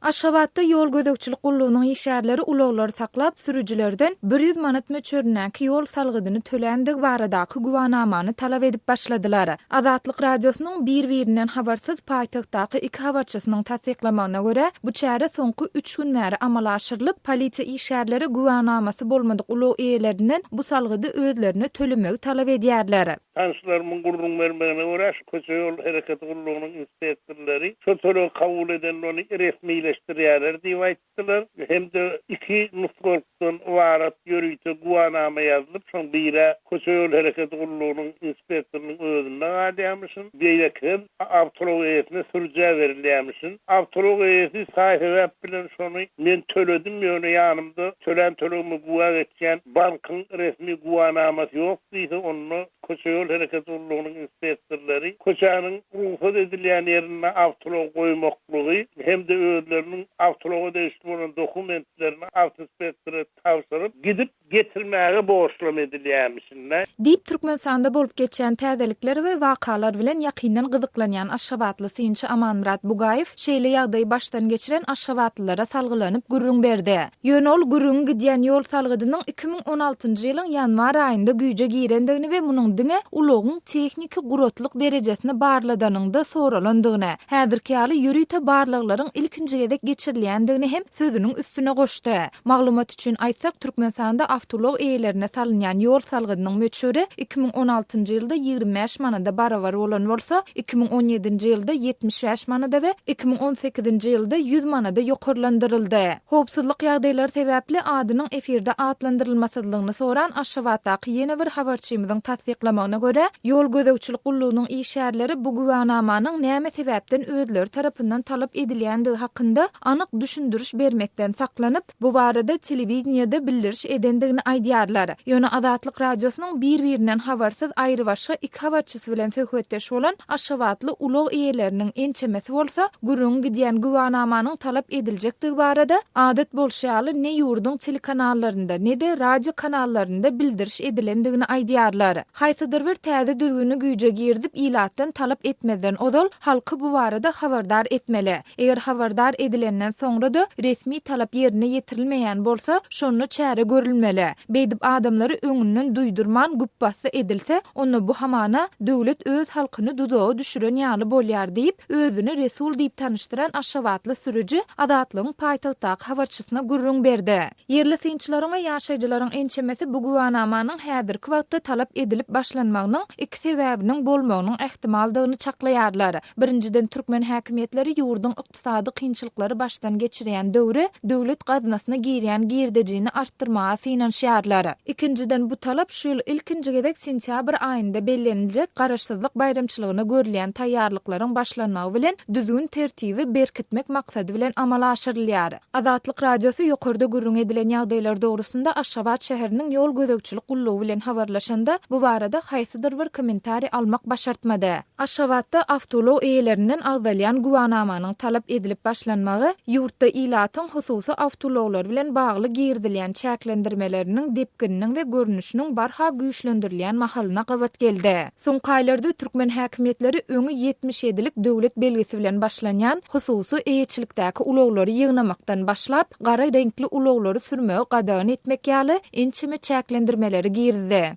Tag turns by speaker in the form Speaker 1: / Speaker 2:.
Speaker 1: Aşgabatda ýol gözegçilik gullugynyň işgärleri ulaglary saklap, sürüjilerden 100 manat möçberindäki ýol salgydyny töländigi baradaky güwanamany talap edip başladylar. Azatlyk Radiosynyň bir-birinden habarsyz paýtagtdaky iki habarçysynyň tassyklamagyna görä, bu çäre soňky üç gün bäri amala aşyrylyp, polisiýa işgärleri güwänamasy bolmadyk ulag eýelerinden bu salgydy özlerine tölemegi talap edýärler.
Speaker 2: Tanyşlarymyň gürrüň bermegine görä, şu köçe-ýol hereketi gullugynyň inspektorlary şol tölegi kabul edende ony resmileşdirýärler diýip aýtdylar hem-de iki nusgalykdan ybarat ýörite güwanama ýazylyp, şoň biri köçe-ýol hereketi gullugynyň inspektorynyň özünde galýarmyşyn, beýlekisi awtoulag eýesine sürüjä berilýärmişin. Awtoulag eýesi saý-sebäp bilen şony men töledim, ýöne ýanymda tölän tölegime güwä geçýän bankyň resmi güwänamasy ýok diýse, onda köçe-ýol hereketi gullugynyň inspektorlary köçäniň rugsat edilýän ýerinde awtoulag goýmaklygy hem-de özleriniň awtoulaga degişli bolan dokumentlerini awtoinspektora tabşyryp, gidip getirmäge borçlam edilýärmişin-dä.
Speaker 1: Diýip, Türkmenistanda bolup geçýän täzelikler we wakalar bilen ýakyndan gyzyklanýan aşgabatly synçy Amanmyrat Bugaýew şeýle ýagdaýy başdan geçiren aşgabatlylara salgylanyp gürrüň berdi. Ýöne ol gürrüňi gidýän ýol salgydynyň 2016-njy ýylyň ýanwar aýynda güýje girendigini we munuň diňe ulagyň tehniki guratlyk derejesini barladanyňda soralandygyny, häzirki ýaly ýörite barlaglaryň ilkinji gezek geçirilýändigini hem sözüniň üstüne goşdy. Maglumat üçin aýtsak, Türkmenistanda awtoulag eýelerine salynýan ýol salgydynyň möçberi 2016-njy ýylda 25 manada barabar bolan bolsa, 2017-nji ýylda 75 manada we 2018-nji ýylda 100 manada ýokarlandyryldy. Howpsuzlyk ýagdaýlary sebäpli adynyň efirde atlandyrylmasyzlygyny soran Aşgabatdaky ýene bir habarçymyzyň tassyklamagyna görä, ýol gözegçilik gullugynyň işgärleri bu güwänamanyň näme sebäpden özleri tarapyndan talap edilýändigi hakynda anyk düşündiriş bermekden saklanyp, bu barada telewideniýede bildiriş edendigini aýdýarlar. Ýöne Azatlyk Radiosynyň bir-birinden habarsyz aýrybaşga iki habarçysy bilen söhbetdeş bolan aşgabatly ulag eýeleriniň ençemesi bolsa, gürrüňi gidýän güwanamanyň talap ediljekdigi barada, adat bolşy ýaly, ne ýurduň telekanallarynda, ne-de radio kanallarynda bildiriş edilendigini aýdýarlar. Haýsydyr bir täze düzgüni güýje girizip, ilatdan talap etmezden ozal, halky bu barada habardar etmeli. Eger habardar edilenden soňra-da resmi talap ýerine ýetirilmeýän bolsa, şonda çäre görülmeli. Beýdip adamlary öňünden duýdurman güpbasdy edilse, onda bu hamana döwlet öz halkyny duzaga düşüren ýaly bolýar diýip, özüni Resul diýip tanyşdyran aşgabatly sürüji Azatlygyň paýtagtdaky habarçysyna gürrüň berdi. Ýerli synçylaryň we ýaşaýjylaryň ençemesi bu güwanamanyň häzirki wagtda talap edilip başlanmagynyň iki sebäbiniň bolmagynyň ähtimaldygyny çaklaýarlar. Birinjiden, türkmen häkimiýetleri ýurduň ykdysady kynçylyklary başdan geçirýän döwri döwlet gaznasyna girýän girdejini artdyrmaga synanyşýarlar. Ikinjiden, bu talap şu ýyl ilkinji gezek sentýabr aýynda belleniljek Garaşsyzlyk baýramçylygyna görülýän taýýarlyklaryň başlanmagy bilen düzgün-tertibi berkitmek maksady bilen amala aşyrylýar. Azatlyk Radiosy ýokarda gürrüňi edilen ýagdaýlar dogrusynda Aşgabat şäheriniň ýol gözegçilik gullugy bilen habarlaşanda, bu barada haýsydyr bir kommentariý almak başartmady. Aşgabatda awtoulag eýelerinden agzalýan güwanamanyň talap edilip başlanmagy ýurtda ilatyň hususy awtoulaglary bilen bagly girizilýän çäklendirmeleriniň depgininiň we görnüşiniň barha güýçlendirilýän mahalyna gabat geldi. Soňky aýlarda türkmen häkimiýetleri öňi 77-lik döwlet belgisi bilen başlanýan hususy eýeçilikdäki ulaglary ýygnamakdan başlap, gara reňkli ulaglary sürmegi gadagan etmek ýaly ençeme çäklendirmeleri girizdi.